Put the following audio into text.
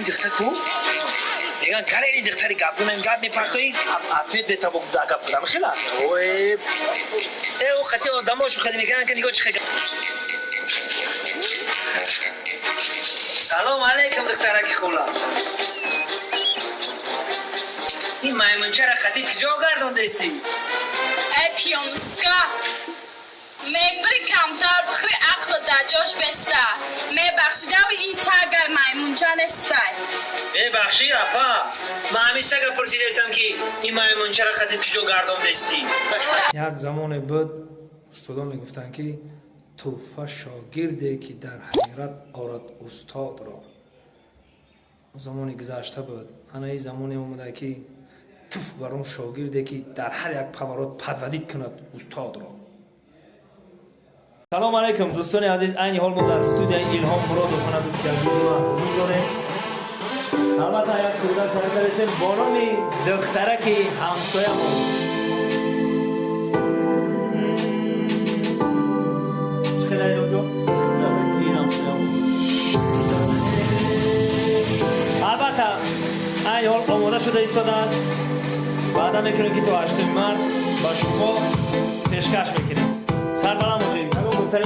Духта ку меган, галери духтари гап мемем, гап мепартои, ответ бетабо гап кудам хела. Ой. Э, о қати одамо шухади мекунан, ки нигоҳ чихе. Салом алейкум, духтараки хула. Ин маймунчара хати куҷо гардондестӣ? Эй пионуска, мембри камтар бихӯри, ақли дар ҷош беста. Мебахшидави, ин сагай, маймунча нестай. Мебахшӣ, апа, ман ҳамин сага пурсидаистам, ки ин маймунчара хати куҷо гардондестӣ. Як замоне буд, устодон мегуфтанд, ки тӯҳфа шогирде, ки дар ҳайрат орад устодро. Замони гузашта буд. Ана ин замоне омада, ки туф бар он шогирде, ки дар ҳар як поворот подводить кунад устодро. Салом алейкум, дӯстони азиз. Айни ҳол мо дар студияи Илҳом Муродов, ана дӯсти азизи ман, ҳузур дорем. Албатта, як суруда кардастем бо номи «Духтараки ҳамсоямон». Чӣ хел, Илҳомҷон? Духтараки ҳамсоямон. Албатта, айни ҳол омода шуда истодааст. Ваъда мекунем, ки то 8 март ба шумо пешкаш мекунем. Сарбаланд бошед. Ягон гуфтанӣ